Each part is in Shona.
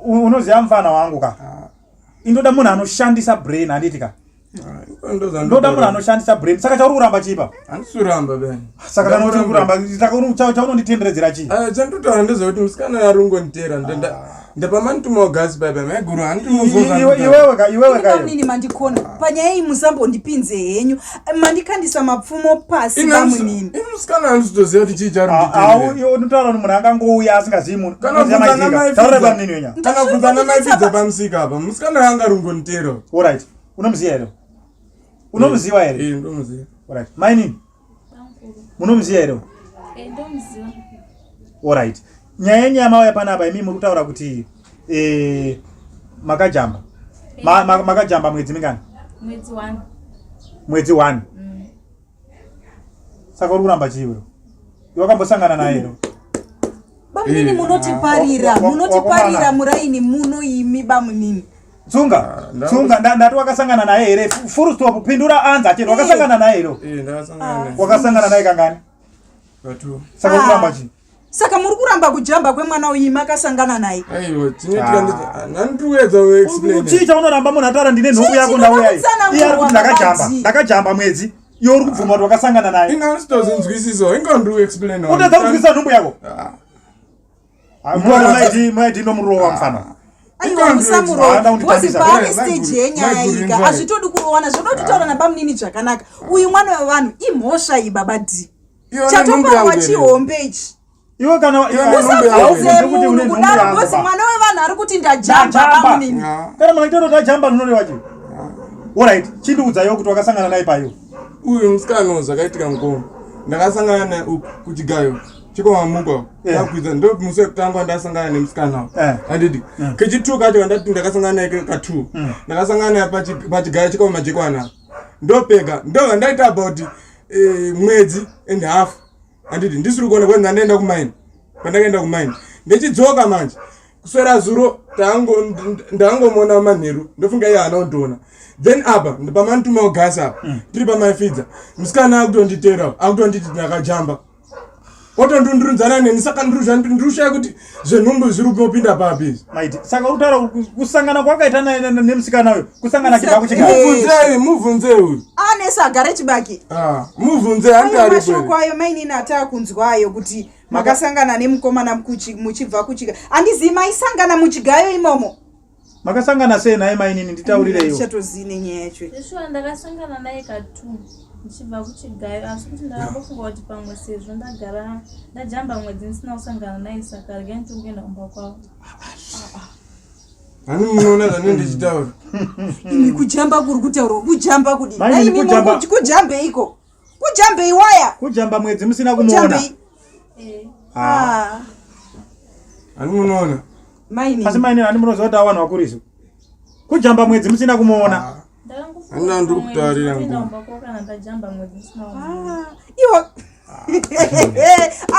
Unoziva mufana wangu ka. Indoda munhu anoshandisa brain handiti ka. Ah, Ndoda munhu anoshandisa brain. Saka chauri kuramba chii pa? Handisi kuramba bani. Saka kana uri kuramba saka chaunonditenderedzera chii? Ah, chandinotaura ndezvekuti musikana ari kungonditeera ndapamanditumawo gasi baba maiguru handiiwewe ka iwewe ka nini mandikona panyaya iyi musambondipinze henyu mandikandisa mapfumo pasi bamunini ini musikana handitoziva kuti chii chaari unotaura kuti munhu angangouya asingazivi munhu kana kubvunza taura bamunini wenya kana kubvunza namaifidza pamusika apa musikana anga ari kungonditeera alright unomuziva here unomuziva here eh ndomuziva alright mainini munomuziva here eh ndomuziva alright nyaya yenyu yamauya panapa imi muri kutaura kuti eh makajamba eh. makajamba mwedzi mingani mwedzi 1 mwedzi 1 Saka uri kuramba chii iwewe? Iwe wakambosangana naye here? Bamunini Eh, munotiparira, munotiparira muraini muno imi bamunini. Tsunga, Ah, tsunga ndati wakasangana naye here? Full stop, pindura answer chete. Wakasangana naye here? Eh, ndakasangana naye. Wakasangana naye kangani? Katu. Saka uri kuramba chii? Saka muri kuramba kujamba kwemwana uyu makasangana naye. Aiwa, chinoitika nditi ndandikuedza ku explain. Chii chaunoramba munhu ataura ndine nhumbu Chii yako ndauya iyi. chinoda Iye ari kuti ndakajamba, kutsanangurwa ndakajamba mwedzi. Iwe uri kubvuma kuti wakasangana naye. Inga nditozinzwisisa, inga ndiri ku explain. Utadza kunzwisisa nhumbu yako. Ah. Ah, muona maiti maiti inomurowa mfana. Aiwa Ah, musamurowa. ndaunditambisa. Because paane Eh, stage maiguru- yenyaya maiguru iyi ka inzwai. hazvitodi kurowana zvoda kutitaura nabamunini zvakanaka. Uyu mwana wevanhu imhosva iyi baba D. Iwe une nhumbu yangu Chatoparwa here? chihombe ichi. Iwe kana Iwe haubvunze Usabvunze kuti une munhu nhumbu kudaro yangu because ba. mwana wevanhu ari kuti ndajamba Ndajamba. bamunini. Ah. Kana makaita kuti ajamba rinoreva chii? Alright, chindiudza iwe kuti wakasangana naye payo. Uyu musikana zvakaitika mukoma. Ndakasangana naye uku kuchigayo. Chikomamuka. Ndakwidza ndo musi wekutanga wandasangana nemusikana. Handidi. Kechi2 kacho kandati ndakasangana naye ka2. Ndakasangana naye pachigayo chikomajekwana. Ndopega. Ndo ndaita about eh, mwedzi and half. Handidi ndisiri kuona kwanzi ndaenda kumaini. Pandakaenda kumaini. Ndechidzoka manje. Kuswera zuro ndangomona manheru ndofunga iye haana kundiona then apa pamandituma kugasi apa mm. tiri pamaifidza musikana akutonditera akutonditi ndakajamba otondundurunzana neni saka ndirushaya kuti zvenhumbu zviri kupinda papi izvi maiti saka uri kutaura kusangana kwakaita nemusikana uyu kusangana chibva kuchigaro mubvunzei mubvunzei uyu ane saga rechibage ah, mubvunzei hanti mashoko ayo mainini ataakunzwa ayo kuti makasangana nemukomana muchibva kuchiga handizivi maisangana muchigayo imomo makasangana sei naye mainini nditaurireiwo chatozii nenyaya yacho Zveshuwa ndakasangana naye katu ndichibva kuchigayo asi kuti ndakambofunga kuti pamwe sezvo ndagara ndajamba mwedzi ndisina kusangana naye saka regai nditongoenda kumba kwavo. Hani munoona zvandinenge ndichitaura. Imi kujamba kuri kutaurwa kujamba kudii? Mainini Imi muri kujamba- kujambeiko? Kujambei waya? Kujamba mwedzi musina kumuona. Kujambei? Eh. Ah. Ah. Hani munoona? Mainini. Asi mainini hani munoziva kuti awanhu vakuru isu. Kujamba mwedzi musina kumuona. Ah. Handina ndiri kutaurira nguva. Kana ndajamba mwedzi musina kumuona. Ah, iwo.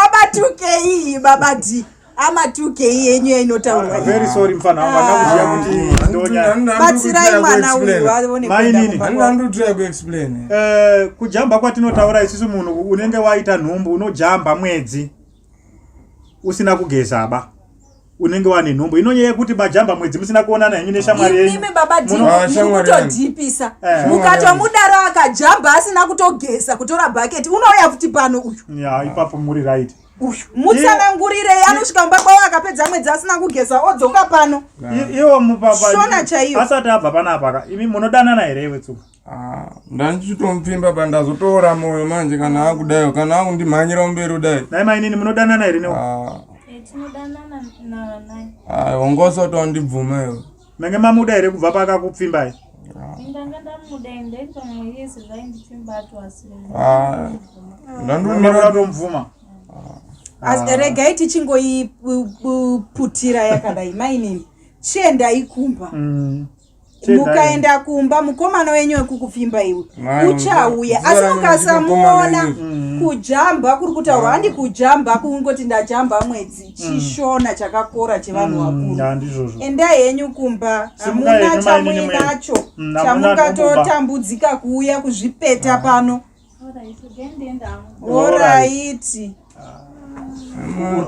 Abatukei baba D. Amatukei yenyu yainotaurwa. Ah, very sorry mfana wangu ndakuziya kuti ndonya. Batsirai mwana uyu aone kuenda Mainini. kumba Handina kwavo. ndiri kutry kuexplain. Eh, kujamba kwatinotaura isusu munhu unenge waita nhumbu unojamba mwedzi usina kugeza ba unenge wane nhumbu inonyaya yekuti majamba mwedzi musina kuonana henyu neshamwari yenyu Imimi baba D Muno- Ah, shamwari yangu. mukutodhipisa Eh. mukatomudaro akajamba asina kutogeza kutora bhaketi unouya futi pano uyu ya ipapo muri right uyu mutsanangurirei anosvika mumba kwavo akapedza mwedzi asina kugeza odzoka pano Iwo mupapa Shona chaiyo. asati abva panapa ka imi munodanana here iwe tsuka Ah, ndandichitomupfimba pa ndazotoora moyo manje kana akudayo kana akundimhanyira kumberi kudai nai mainini munodanana here newe Ah, Eh, tinodanana naye. ah, wanga usati wandibvuma iwe menge mamuda here kubva paakakupfimbai Ndanga ndamuda ende ndaiti pamwe iye sezvo aindipfimba atoasira. Ah, ndandimira ndatomubvuma Asi regai tichingoiputira yakadai mainini chiendai kumba Mm. Chiendai. mukaenda kumba mukomana wenyu wekukupfimba iwe Mai, uchauya zita asi rangu mukasamuona nditi mukomana kujamba kuri kutaurwa handi kujamba kungoti ndajamba mwedzi chishona chakakora chevanhu vakuru Ya, ndizvozvo endai henyu kumba Simukai hamuna henyu mainini mwe. chamuinacho Hamuna chamungatotambudzika kuuya kuzvipeta pano Alright, regai ndiende hangu. oraiti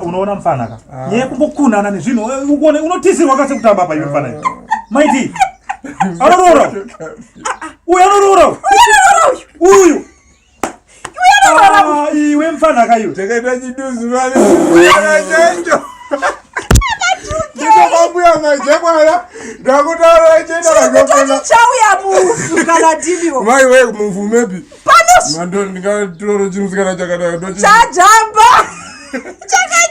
Unoona mfana ka ah. Nyaya kumbokunana nezvinhu eh, ukuone unotizirwa kase kutamba apa iwe mfana iwe. Maiti. Anoroora. Uyu anoroora. Uyu. Ah, iwe mfana ka iwe. Takaita chiduzu vale. Chenjo. Ndinokwambuya majekwana ndakutaura chenda vazopona. Chauya mufu kana dimiwo. Mai we mufu maybe. Pano. Mando ndingatororo chimusikana chakadai. Chajamba. Chaka.